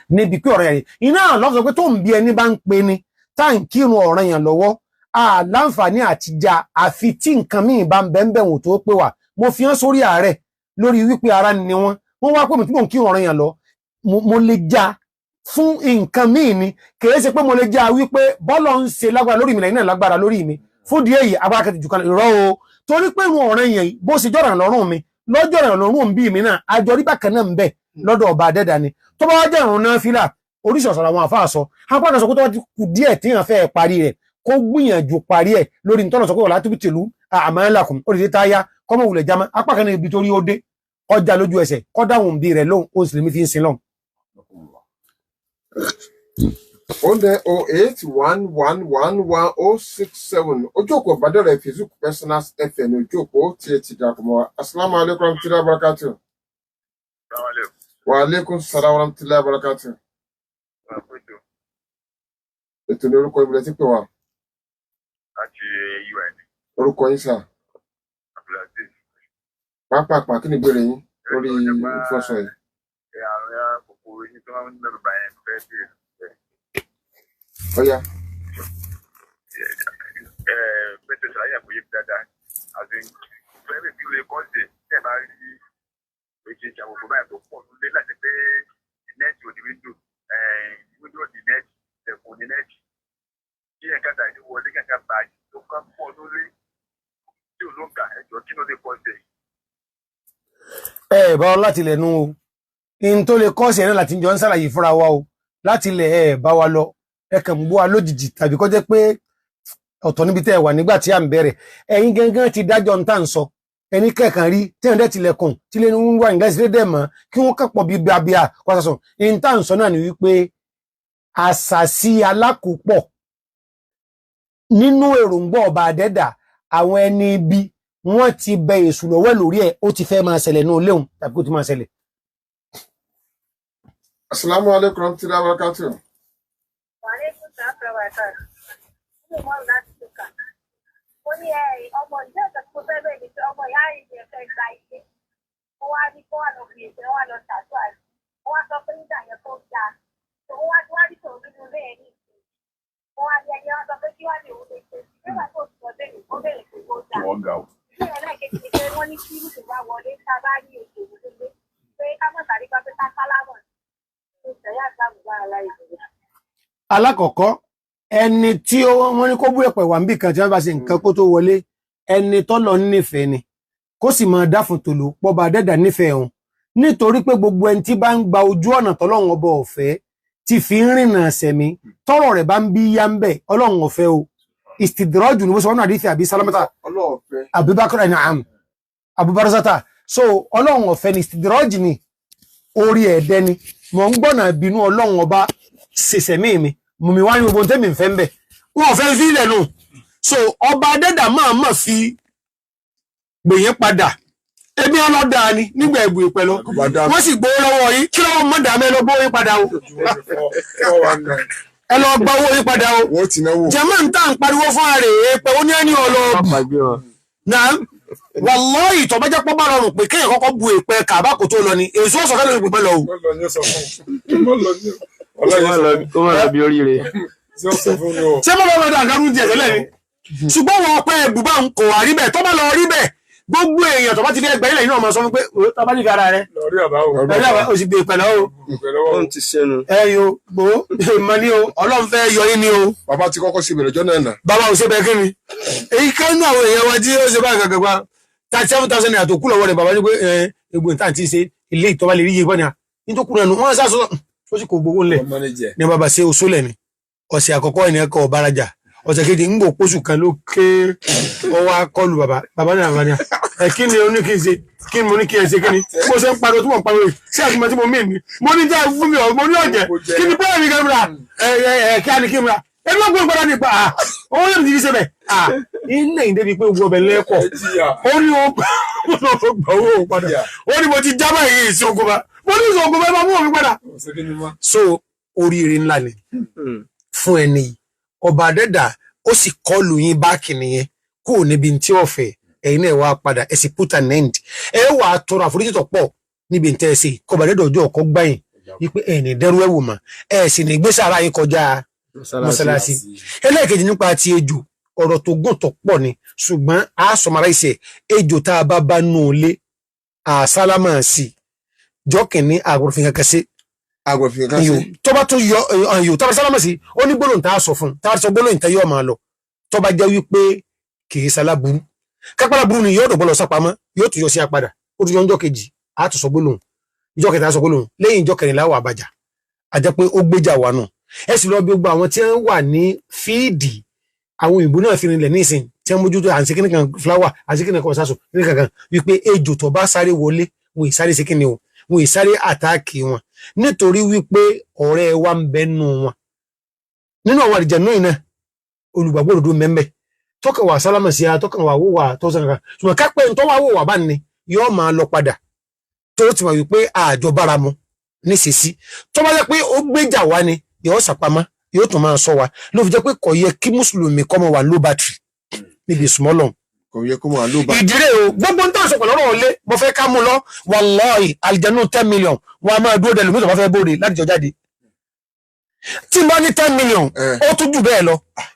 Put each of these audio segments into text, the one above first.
Níbi pé ọ̀rọ̀ yẹn iná lọ́sọ̀ pé tó ń bí ẹni bá ń pe ni tá à ń kírun ọ̀ràn yẹn lọ́wọ́, a láǹfààní àtijọ́ àfi tí nǹkan míì bá ń bẹ́ẹ̀ wò tó pé wà. Mo fi hàn sórí ààrẹ lórí wípé ara ni wọ́n wá pé mi tí mò ń kírun ọ̀ràn yẹn lọ, mo lè já fún nǹkan míì ni. Kìí ṣe pé mo lè já wípé bọ́lọ̀ ń ṣe lágbára lórí mi lẹ́yìn náà lágbára lórí mi fún díẹ̀ yìí agbára kẹtì jù kan ìrọ́ o, torí pé ìrun ọ̀ràn yẹn bó ṣe jọ̀ràn lọ́rùn mi lọ́jọ́ lọ́rùn bí mi náà àjọ rí bákan náà ń bẹ lọ́dọ̀ ọba adẹ́dà ni. Tó bá wá jẹ́ ìrun náà fílà oríṣi ọ̀sán àwọn àfáà sọ, apá kan sọ pé tó bá ti kù díẹ̀ tí èèyàn fẹ́ parí rẹ̀ kó gbìyànjú parí ẹ̀ lórí nítorí sọ pé wàlá tóbi tèlú àmọ́ ó lè dé táyà kọ́mọ wulẹ̀ jama. Apá kan ní ibi torí ó dé ọjà lójú ẹsẹ̀ kọ́ dáhùn bí rẹ̀ lóhùn, ó sì lè mi fi ń sin lọ́hùn. 09081111067, ojú òpó ìbádọ́rẹ̀ Facebook Personal FM, ojú òpó tí ẹ ti dàpọ̀ mọ́ wa. Asalaamu alaykum warahmatulahi wabarakatuh. Wa aleykum salaam warahmatulahi wabarakatuh. Ètò ní orúkọ ìbílẹ̀ tí pè wá. Láti UN. Orúkọ yín sà. Abdulaziz. Pápápá, kí ni ìbéèrè yín lórí ìfọsọ yìí? Àwọn kòkòrò yín tó máa ń mẹ́rù bá yẹn fẹ́ bèèrè. Ọ̀yá. Bẹ́ẹ̀ ṣàlàyé àpòyé dáadáa àti fẹ́rẹ̀ bí ó lè kọ́ ṣe ẹ̀ máa rí èsì ìṣàkóso báyìí tó pọ̀ nílé láti pé nẹ́ẹ̀tì ò ní wíńdò, wíńdò ò ní nẹ́ẹ̀tì, ẹ̀kọ́ ní nẹ́ẹ̀tì kí ẹ̀ka tàbí wọlé kẹ̀kẹ́ bàjẹ́ tó kọ́ pọ̀ nílé tí ò ló ń kà ẹ̀jọ̀ kí ló lè kọ́ ṣe. Ẹ bá ọ láti ilẹ̀ nu o, in tó lè kọ́ sí ẹ̀ náà láti jọ ń ṣàlàyé fúnra wa o láti ilẹ̀. Ẹ bá wa lọ, ẹ kàn ń bú wa lójijì tàbí kó jẹ́ pé ọ̀tọ̀ níbi tẹ́ ẹ wà nígbà tí à ń bẹ̀rẹ̀. Ẹ̀yin gangan ti dájọ́ ń tà ń sọ ẹni kẹ̀kan rí tí ẹ̀ ń dẹ́tìlẹ̀kùn tí lè ń wá ìgbà ìsílẹ̀ dẹ̀ mọ́ kí wọ́n kẹ́pọ̀ bíi bíabíà kọ́sàsùn. In tá ń sọ náà ni wípé àṣàsí alákòópọ̀ nínú èròǹgbà ọba àdẹ́dà, àwọn ẹni ibi wọ́n ti bẹ èṣù lọ́wọ́ lórí ẹ̀, ó ti fẹ́ máa ṣẹlẹ̀ ní oléhùn tàbí kó ti máa ṣẹlẹ̀. Asalaamu alaykum warahmatulahi wabarakatuh. Ó ní ọmọ ìjọ ìjọ tó fẹ́ bẹ́ẹ̀ ni pé ọmọ ìyá ìjọ fẹ́ gba ilé, ó wá ní kó wà lọ fi èsì wà lọ ṣàdúrà, ó wá sọ pé nígbà yẹn tó ga tó wá wá ní tòun nínú ilé ẹ̀ ní ìsìn, ó wá ní ẹni wá sọ pé kí wá ní òun lè ṣe nígbà tó ti lọ bẹ̀rẹ̀, ó bẹ̀rẹ̀ pé ó ga. Ilé ẹ̀ lẹ́ẹ̀kejì ni pé wọ́n ní kí mùsùlùmí bá wọlé tá a bá ní ètò ìdílé pé ká mọ̀ sáré gbá pé ká sálámọ̀ ní ìṣẹ̀yà ìgbàgbọ́ aláìsàn. Alákọ̀ọ́kọ́, ẹni tí wọ́n ní kó bú ẹ̀pẹ̀ wà níbì kan tí wọ́n bá ṣe nǹkan kó tó wọlé, ẹni tó lọ nífẹ̀ẹ́ ni kó sì máa dáfun tòló pọba dẹ́dà nífẹ̀ẹ́ òun, nítorí pé gbogbo ẹni tí bá ń gba ojú ọ̀nà tọ́lọ́run ọba ọ̀fẹ́ ti fi ń rìnà sẹ̀mí tọ́rọ̀ rẹ̀ bá ń bí yá ń bẹ̀, ọlọ́run ọ̀fẹ́ o. Ìsìdìrọ́jù ni wọ́n sọ wọn àdìsí àbí sálámátà Abubakar naam Abubarazata. So ọlọ́run ọ̀fẹ́ ni ìsìdìrọ́jù ni orí ẹ̀dẹ́ ni mò ń gbọ́nà ìbínú ọlọ́run ọba ṣèṣẹ̀mí mi mú mi wá ní gbogbo tẹ́mi fẹ́ ń bẹ̀ wọ́n fẹ́ fi ilẹ̀ nù. So ọba adẹ́dà máa mọ̀ fi gbèyìn padà, ebi ọlọ́dà ni nígbà ẹ̀bù ìpẹ́ lọ, wọ́n sì gbowó lọ́wọ́ yín kí lọ́wọ́ mọ̀ dàmẹ́ lọ gbowó yín padà o, ẹ lọ gba owó yín padà o. Jẹ́mọ̀ ń tà ń pariwo fún ààrẹ èèpẹ̀ ó ní ẹni ọlọ́ náà wàláhì tó bá jẹ́ pọ́ bá rọrùn pé kéèyàn kọ́kọ́ bu èèpẹ̀ kàbá kò tó lọ ni èso ọ̀sán fẹ́ẹ́ lórí pípẹ́ lọ o. Ṣé mo lọ́wọ́ dàgbà rú díẹ̀ tẹ́lẹ̀ ni? Ṣùgbọ́n wọn ọpẹ́ ẹ̀bùbá ń kò wá rí bẹ́ẹ̀, tó bá lọ rí bẹ́ẹ̀ gbogbo èèyàn tó bá ti fẹ́ gbẹ́ ilẹ̀ yìí náà máa sọ fún pé tó bá nífẹ̀ẹ́ ara rẹ̀ lọ́rí àbá o sì gbé pẹ̀lẹ́ o. Ẹ yo gbó ìmọ̀ ni o, ọlọ́run fẹ́ yọ yín ni o. Bàbá ti kọ́kọ́ ṣe bẹ̀rẹ̀ jọ́nà náà. Bàbá ò ṣe bẹ́ẹ̀ kí ni? Èyí kan nú àwọn èèyàn wa tí ó ṣe bá gàgàgbà 37,000 naira tó kú lọ́wọ́ rẹ̀, bàbá ní pé egbò ìta àti ṣe ilé ìtọ́ba lè rí iye gbọ́n ní tó kú náà nù wọ́n sá sọ ó sì kò gbowó ńlẹ̀ ní bàbá ṣe oṣó lẹ̀ ni. Ọ̀sẹ̀ àkọ́kọ́ ẹni ẹ̀kọ́ ọ̀bárajà, ọ̀sẹ̀ kejì ń gbò pósù kan ló ké ọwọ́ akọlù bàbá bàbá ní àbáni ẹ kí ni oní kí n ṣe, kí ni mo ní kí ẹ ṣe, kí ni mo ṣe ń pariwo tí mo ń pariwo yìí sí àtúmọ̀ tí mo mí ni mo ní jẹ́ fún mi ọ̀ mo ní ọ̀jẹ̀ kí ni bẹ́ẹ̀ mi kẹ́ mi ra ẹ ẹ ẹ kí á ní kí mi ra ẹni wọ́n gbé gbọ́dọ̀ nípa à owó yóò ti fi ṣe bẹ̀ à ilé ìdè bíi pé gbogbo ọbẹ̀ lẹ́kọ̀ọ́ ó ní ó gbà owó padà, ó ní mo ti jábọ̀ yìí ìṣògùn bá mo ní ìṣògùn bá mú òfin padà. So oríire ńlá ni fún ẹni ọba àdẹ́dà ó sì kọlù yín báàkì nìyẹn kúrò níbi tí ọ̀fẹ́ ẹ̀yin náà wá padà ẹ sì put an end, ẹ wà á tọrọ àforíjì tó pọ̀ níbi tí ẹ ṣe kọba àdẹ́dà ọjọ́ ọkọ gbẹ̀yìn. Wípé ẹ̀ ní dẹ́rú ẹ̀wò mà ẹ̀ sì ní gbèsè ara yín kọjá mọ́sálásí. Ẹlẹ́ẹ̀kejì nípa ti ejò, ọ̀rọ̀ tó gùn tó pọ̀ ni, ṣùgbọ́n a sọmara ìṣe ejò tá a bá bá nù lé àsálámà sí jọ́kìnní àgbọ̀rọ̀fin kankan sí. Àgbọ̀fin kankan sí. Tó bá tún yọ ẹyọ tó bá sálámà sí, ó ní gbólóhùn tá a sọ fún, tá a sọ gbólóhùn tá yóò máa lọ. Tó bá jẹ́ wípé kì í sálábùrú, kápálá burú ni yóò dọ̀gbọ́n lọ sápamọ́, yóò tún yọ sí apadà, ó tún yọ ọjọ́ kejì, a tún sọ gbólóhùn, ìjọ kẹta a sọ gbólóhùn, lẹ́yìn ìjọ kẹrìnlá wà àbàjá, a jẹ́ pé ó gbéjà wà nù. Ẹ sì lọ bí gbogbo àwọn tí wọ́n wà ní fíìdì àwọn òyìnbó náà fi rinlẹ̀ nísìn tí wọ́n mójútó à ń ṣe kíní kan fúláwà, à ń ṣe kíní kan ọ̀sásùn kíní kankan, wípé ejò tó bá sáré wọlé wọn ì sáré ṣe kíní o, wọn ì sáré àtáàkì wọn, nítorí wípé ọ̀rẹ́ wa ń bẹ nù wọn. Nínú àwọn àlìjànnú yìí náà olùgbàgbọ́ òdodo mẹ́mbẹ́ tọkàn wà sálámà sí a, tọkàn wà wò wà tọ́sán kankan, ṣùgbọ́n kápẹ́ ń tọ́wọ́ wò wà bá ní yóò máa lọ padà tó ti mọ̀ wípé àjọ bára mu níṣesí. Tó bá jẹ́ pé ó gbéjà wá ni yóò sàpamọ́, yóò tún máa sọ wa, ló fi jẹ́ pé kò yẹ kí mùsùlùmí kọ́ mọ wà low battery níbi ìsúnmọ́ lọ́hùn. Kò yẹ kó máa low battery. Ìdílé o, gbogbo ń tàn sọ̀pọ̀ lọ́rọ̀ ọ̀lẹ́ mo fẹ́ ká mú lọ, wàláhì àlìjánu 10 million wọn a máa dúró dẹlùmí tó bá fẹ́ bóde láti jọ jáde. Tí n bá ní 10 million ó tún jù bẹ́ẹ̀ lọ,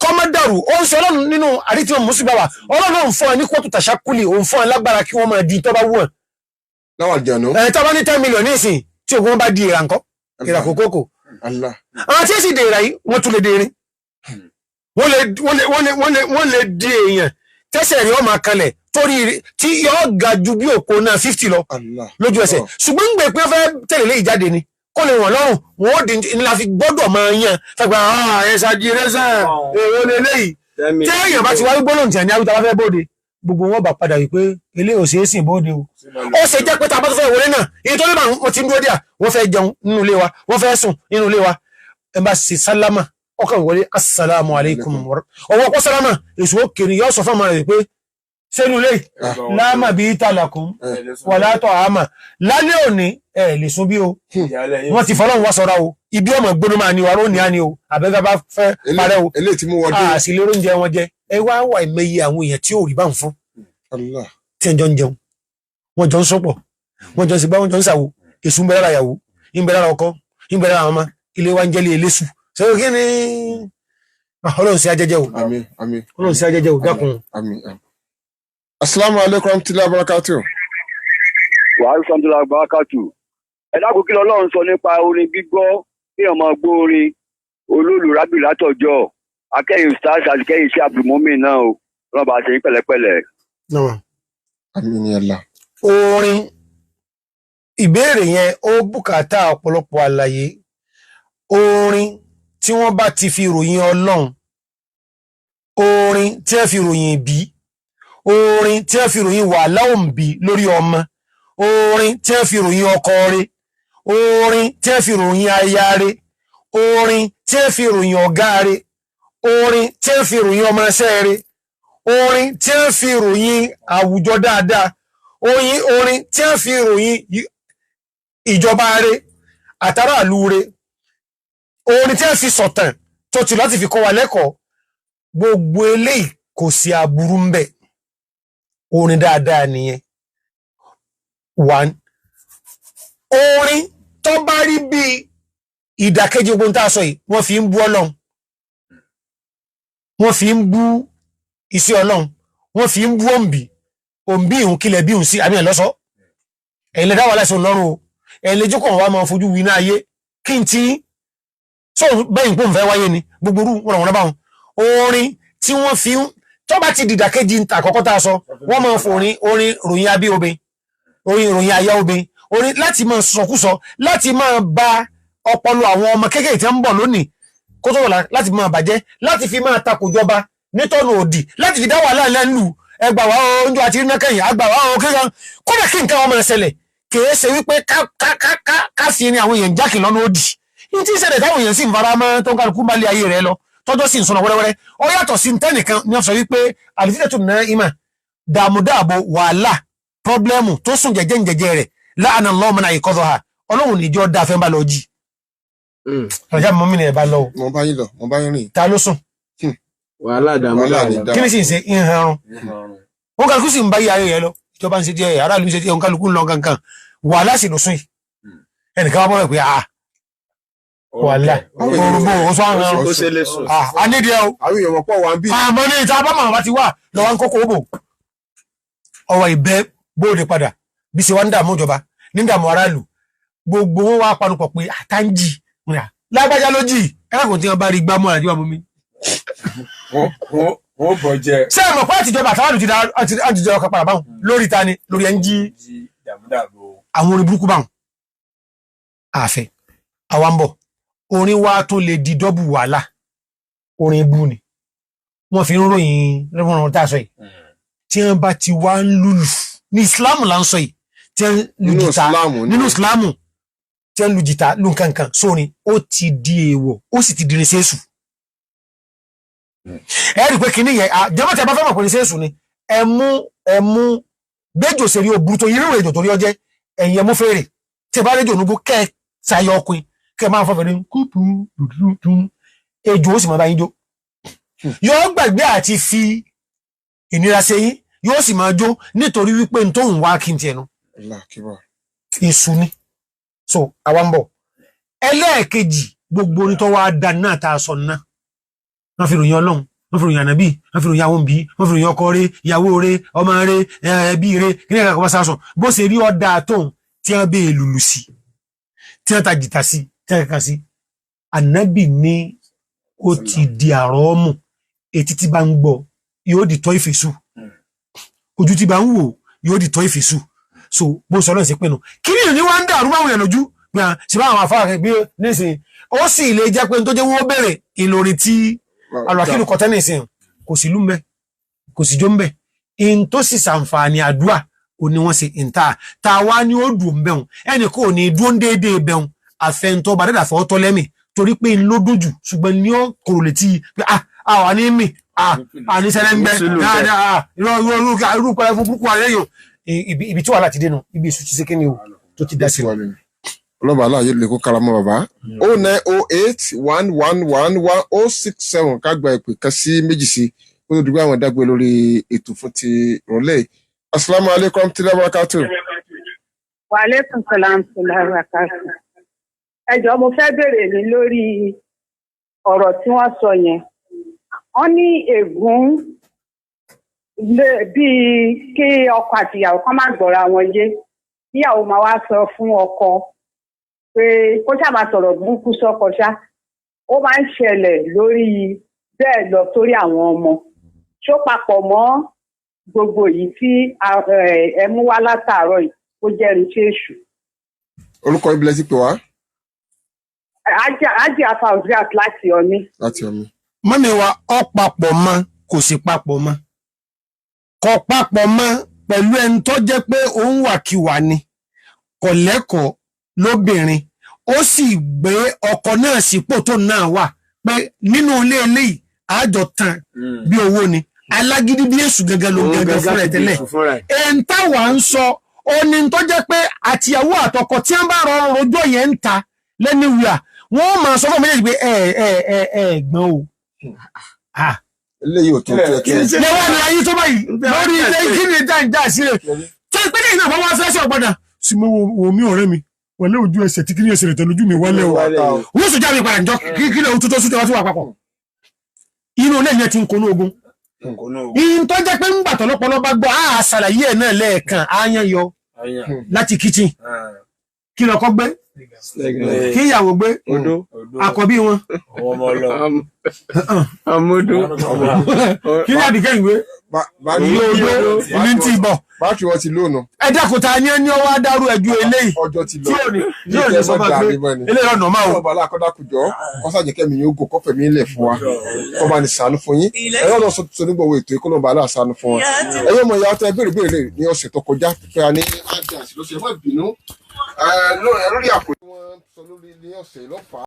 kọ́ má dàrú. Ó ń sọ ọlọ́run nínú àdìtí wọn mùsùlùmí wa, ọlọ́run ń fún ẹ ní kóòtù tàṣákùlì, òun fún ẹ lágbára kí wọ́n máa di tó bá wù ẹ́. Láwọn àlìjánu. Ẹ tó bá ní 10 million nísìn tí ògùn bá di ìrà ńkọ́, ìrà kòkókò. Àwọn tí ó sì dèrà yìí wọ́n tún lè dèrè, wọ́n lè di èèyàn tẹ́sẹ̀ rí ọmọ kalẹ̀ torí tí yóò ga ju bí òkò náà 50 lọ lójú ẹsẹ̀. Ṣùgbọ́n ń gbé pé fẹ́ tẹ̀lé lé ìjáde ni kó lè wọ̀n lọ́rùn, wọ́n ó di ńlá fi gbọ́dọ̀ máa yan fẹ́gbà ẹ̀sà jí rẹ́sàn èrò lélẹ́yìí. Tí èèyàn bá ti wáyé gbólóhùn tí a ní àwùjọ bá fẹ́ bóde, gbogbo wọn bá padà wípé eléyìí ò ṣeé sìn bóde o. Ó ṣe jẹ́ pé tá a bá tó fẹ́ wọlé náà, èyí tó lè bá wọn ti ń dúró díà, wọ́n fẹ́ jẹun nínú ilé wa, wọ́n fẹ́ sùn nínú ilé wa. Ẹ bá ṣe sálámà, ọkàn wọlé assalamu alaikum, ọwọ́ kó sálámà, èso òkè ni yóò sọ fún ọmọ rẹ̀ pé sẹ́nu ilé láàmà bíi tàlàkùn wà látọ̀ àmà lálẹ́ òní ẹ̀ lè sùn bí o, wọ́n ti fọlọ́run wá sọ́ra o, ibi ọmọ gbóná máa ní wa rónìí á ní o, àbẹ́fẹ́ bá fẹ́ parẹ́ o, àṣìlérò oúnjẹ wọn jẹ. Ẹ wá wà ìmẹyẹ àwọn èèyàn tí ò rí bá ń fún, tí ẹ jọ ń jẹun, wọ́n jọ ń sọpọ̀, wọ́n jọ ń sìgbà, wọ́n jọ ń sàwò, èṣù ń bẹ lára ìyàwó, ń bẹ lára ọkọ, ń bẹ lára ọmọ, ilé wa ń jẹ́lé eléṣù. Ṣé kí ni Ọlọ́run sí ajẹ́jẹ́ o, Ọlọ́run sí ajẹ́jẹ́ o, dákun. Asalaamu aleykum warahmatullahi wabarakatuh. Wa aleykum wabarakatuh. Ẹ dákun, kí lọ́lọ́run sọ nípa orin gbígbọ́, kí ọmọ gbọ́ orin olóòlù rábì látọjọ́ akẹ́yìn stars àti kẹ́yìn sí abdulmumin náà o, lọ́ba àti yín pẹ̀lẹ́pẹ̀lẹ́. Àmín ya Allah. Orin ìbéèrè yẹn ó bùkátà ọ̀pọ̀lọpọ̀ àlàyé. Orin tí wọ́n bá ti fi ròyìn Ọlọ́run, orin tí wọ́n fi ròyìn ìbí, orin tí wọ́n fi ròyìn wàhálà òǹbí lórí ọmọ, orin tí wọ́n fi ròyìn ọkọ rẹ̀, orin tí wọ́n fi ròyìn aya rẹ̀, orin tí wọ́n fi ròyìn ọ̀gá rẹ̀, orin tí wọ́n fi ròyìn ọmọọṣẹ́ rẹ̀, orin tí wọ́n fi ròyìn àwùjọ dáadáa, orin tí wọ́n fi ròyìn ìjọba rẹ̀ àtàràlú rẹ̀, orin tí wọ́n fi sọ̀tàn tó ti láti fi kọ́ wa lẹ́kọ̀ọ́, gbogbo eléyìí kò sí aburú ń bẹ. Orin dáadáa nìyẹn. One, orin tó bá rí bí ìdàkejì ogun tá a sọ yìí, wọ́n fi ń bú Ọlọ́run, wọ́n fi ń bú iṣẹ́ Ọlọ́run, wọ́n fi ń bú òǹbí, òǹbí ìhun kílẹ̀ bí ìhun sí àmì ẹ̀lọ́sọ, ẹ̀yin lè dá wà láìsàn lọ́rùn o, ẹ̀yin lè jókòó wa máa fojú winá ayé kí n tí sọ bẹ́yìn pò ń fẹ́ wáyé ni gbogbo orú wọn àwọn báwọn. Orin tí wọ́n fi ń tó bá ti dìdàkejì àkọ́kọ́ tá a sọ, wọ́n máa fòrin orin ròyìn abí obìn, orin ròyìn aya obìn, orin láti máa sọkúsọ, láti máa ba ọpọlọ àwọn ọmọ kékeré tí ń bọ̀ lónìí kó tó wọ̀lá, láti máa bàjẹ́, láti fi máa takòjọba nítọ́nù òdì, láti fi dá wàhálà lẹ́nu ẹgbà wá oúnjẹ àti iná kẹyìn àgbà wá o kéka kódà kí nǹkan ọmọ ẹsẹlẹ̀ kìí ṣe wípé ká fi ní àwọn èèyàn jákè lọ́nà òdì ní tí ìṣẹ̀lẹ̀ táwọn èèyàn sì ń fara mọ́ tó ń kálukú bá lé ayé rẹ̀ lọ tọ́jọ́ sì ń sọ̀nà wẹ́rẹ́wẹ́rẹ́. Ó yàtọ̀ sí ntẹ́nìkan ní wọ́n sọ wípé àlìfíṣẹ́tù náà ìmọ̀ dààmúdààbò wàhálà pọ́blẹ́mù tó sùn jẹ́jẹ́ jẹ́jẹ́ rẹ̀ láàánú lọ́mọ náà ìkọ́dọ̀ ha ọlọ́run níjọ́ dáa fẹ́ bá lọ jí. Ọjà mọ́mí ni ẹ̀ bá lọ o. Mo bá yín lọ, mo bá yín rìn. Ta ló sùn? Wàhálà dààmú dààmú. Kí ni sì ń ṣe ìhànrún? Wọn kálukú sì ń bá yí ayé rẹ lọ. Ìjọba ń ṣe díẹ̀, aráàlú ń ṣe díẹ̀, wọn kálukú ń lọ kankan. Wàhálà sì ló sùn yìí. Ẹnìkan wá bọ́ rẹ̀ pé Wàhálà òrùbó oṣù àwọn Ó ṣe lè sùn. A nídìí ẹ o. Àwọn èèyàn pọ̀ wá ń bí. Àmọ́ ní ìta bá màmá ti wà lọ́wọ́ ń kókó bò. Ọwọ́ ìbẹ́ bóde padà bí ṣe wá ń dààmú ìjọba ní dààmú aráàlú, gbogbo wọn wá panupọ̀ pé àtàǹjì lágbájá ló jì ẹ̀rọ tí wọ́n bá rí gbámú àti wàmú mi. Wọ́n bọ̀ jẹ. Ṣé ẹ mọ̀ pé àtijọba àtàwọn àtijọba ọkọ̀ padà báwọn lórí ta ni lórí ẹ̀ ń jí àwọn orin burúkú báwọn. Àfẹ́ àwa ń bọ̀, orin wa tó lè di dọ́bù wàhálà, orin ibú ni wọ́n fi ń ròyìn lọ́wọ́n tá a sọ yìí tí wọ́n bá ti wá ń lùlù ní Islam là ń sọ yìí, tí wọ́n lu jìtá nínú Islam, tí wọ́n lu jìtá lu nǹkankan sórin, ó ti di èèwọ̀, ó sì ti di irinṣẹ́ èṣù. Ẹ rí i pé kínní yẹn jẹ́mọ́ tí a bá fẹ́ mọ̀ pé irinṣẹ́ èṣù ni, ẹ mú gbẹ́jọ sẹ́rí òbúrú tó irú èjò torí ọjẹ́ ẹ̀yìn, ẹ mú fèrè tí ẹ bá rédíò nùgbó kẹ́ ẹ ṣayọ ọkùnrin kẹ́ ẹ máa fọ́ fèrè kúpù dúdú, ejò ó sì máa bá yín jó, yóò gbàgbé àti fi ìnira ṣe yín, yóò sì máa jó nítorí wípé n tó ń wá kí n tiẹ̀ nu èṣù ni. So àwa ń bọ̀ ẹlẹ́ẹ̀kejì, gbogbo orin tó wá da náà tá a sọ náà, wọ́n fi ròyìn Ọlọ́run, wọ́n fi ròyìn ànábì, wọ́n fi ròyìn àwọn òbí, wọ́n fi ròyìn ọkọ rẹ̀, ìyàwó rẹ̀, ọmọ rẹ̀, ẹbí rẹ̀, kí ni ẹ̀ka kọ́ bá sá sọ bó ṣe rí ọ̀dà tóun tí wọ́n bẹ́ẹ̀ lùlù sí, tí wọ́n ta jìtà sí, tí wọ́n kà sí, ànábì ní ó ti di àrọ́ọ̀mù, etí tí bá ń gbọ́ yóò di tọ́ ìfèsù, ojú tí bá ń wò yóò di tọ́ ìfèsù. So bó sọ náà sí pinnu kí ni ìní wá ń dàrú máwọn èèyàn lójú pé à ṣe bá àwọn afárá rẹ bí nísìnyí, ó sì lè jẹ́ pé n tó jẹ́ wọ́n bẹ̀rẹ̀ Ìlọrin tí alùpàkìlù kọtẹ́ nísìnyí, kò sí lú mbẹ, kò sí jó mbẹ, in tó sì sàǹfààní àdúrà ò ní wọ́n ṣe ìta tá a wá ní ó dùn bẹ́hùn, ẹnì kò ní dúró déédéé bẹ́hùn, àfẹnutọ́ bá dẹ́dà fọ́ tọ́ lẹ́mì torí pé n ló dójú, ṣùgbọ́n ní ó kòrò létí pé àwa ní mì àní sẹ́lẹ̀ ń bẹ dáadáa, irú pẹ̀lú fún burúkú alẹ́ yìí, ibi tí wàhálà ti dénú, ibi èṣù ti ṣe kíni o tó ti dá sí wa. Ọlọ́ba aláàyè lè kó karamọ́ bàbá 09081111067 ká gba ìpè kan sí méjì sí kó tó dùgbò àwọn dágbé lórí ètò fún ti ìrọ̀lẹ́. Asalaamu aleykum tí lábàá ká tó. Wa aleykum salaam tí lábàá ká tó. Ẹ jọ̀ọ́ mo fẹ́ béèrè ní lórí ọ̀rọ̀ tí wọ́n sọ yẹn. Wọ́n ní ègún bíi kí ọkọ àti ìyàwó kan má gbọ́ra wọn yé, kíyàwó máa wá sọ fún ọkọ pé kó ṣáà máa sọ̀rọ̀ burúkú sọ́kọ ṣá. Ó máa ń ṣẹlẹ̀ lórí bẹ́ẹ̀ lọ sórí àwọn ọmọ. Ṣó papọ̀ mọ́ gbogbo yìí tí ẹ mú wá látàárọ̀ yìí, ó jẹ́ irinṣẹ́ èṣù. Orúkọ ibi lẹ ti pè wá. Ájì Afauzat láti Ọ̀ní. Láti Ọ̀ní. Mọ́mi wa, ọ papọ̀ mọ́ kò sì papọ̀ mọ́. Kò papọ̀ mọ́ pẹ̀lú ẹni tó jẹ́ pé òun wàkiwà ni, kò lẹ́kọ̀ọ́ lóbìnrin, ó sì gbé ọkọ náà sípò tó náà wà pé nínú ilé eléyìí àjọ tán bí owó ni, alágídí bí èṣù gẹ́gẹ́ ló gẹ́gẹ́ fúnra ẹ̀ tẹ́lẹ̀. Ẹn táwa ń sọ ó ní tó jẹ́ pé àtìyàwó àtọkọ tí wọ́n bá rọrùn rojọ́ yẹn ń ta lẹ́niwìà, wọ́n máa sọ fún méjèèjì pé ẹ ẹ ẹ ẹ gbọ́n o. Eléyìí ò tó tó ẹ. Lọ́wọ́ ni ayé tó báyìí lórí ilé kí ni dáńdá sílẹ̀ tí ìpínlẹ̀ náà bá wá fẹ́ sọ̀rọ̀ padà. Sì mo wo mi ọ̀rẹ́ mi wọlé ojú ẹsẹ̀ tí kí ni ẹsẹ̀ rẹ̀ tẹ̀lé ojú mi wálé o. Wọ́n sì jáde padà njọ́ kí lè tó tó sún tí wọ́n papọ̀. Inú ilé yẹn ti ń konú ogun. Ìyìn tó jẹ́ pé ńgbà tọ́lọ́pọ̀lọ́ bá gbọ́ àá ṣàlàyé ẹ̀ náà lẹ́ẹ̀kan áyán yọ láti kitchen. Kí lọkọ gbé, kí ìyàwó gbé, àkọ́bí wọn. Kí ní àbíkẹ́ ìwé ní odó ní ti bọ̀. Bátìrì wọn ti lónà. Ẹ dákun ta ni ẹni ọwọ́ adarú ẹjú eléyìí. Ọjọ́ ti lọ. Tí ò ní tí ò ní sọ fún mi pé eléyìí ọ̀nà máa wò. Ọba aláàkọ́dàkùjọ́ kọ́sàjẹ́kẹ́mi yóò gò kọ́fẹ̀mí ilẹ̀ fún wa. Kọ́ba ní ṣàánú fún yín. Ẹ̀rọ náà sọ nígbàwó ètò ìkọlọ́ba aláàṣánú fún wa. Ẹ̀yọ́ ọmọ ìyá ọtẹ béèrè béèrè ní ọ̀sẹ̀ tó kọjá pé a ní ájà sí lọ́sẹ̀ ẹ má bínú. Lórí àkòrí wọn sọ lórí ní ọ̀sẹ̀ lọ́fàá.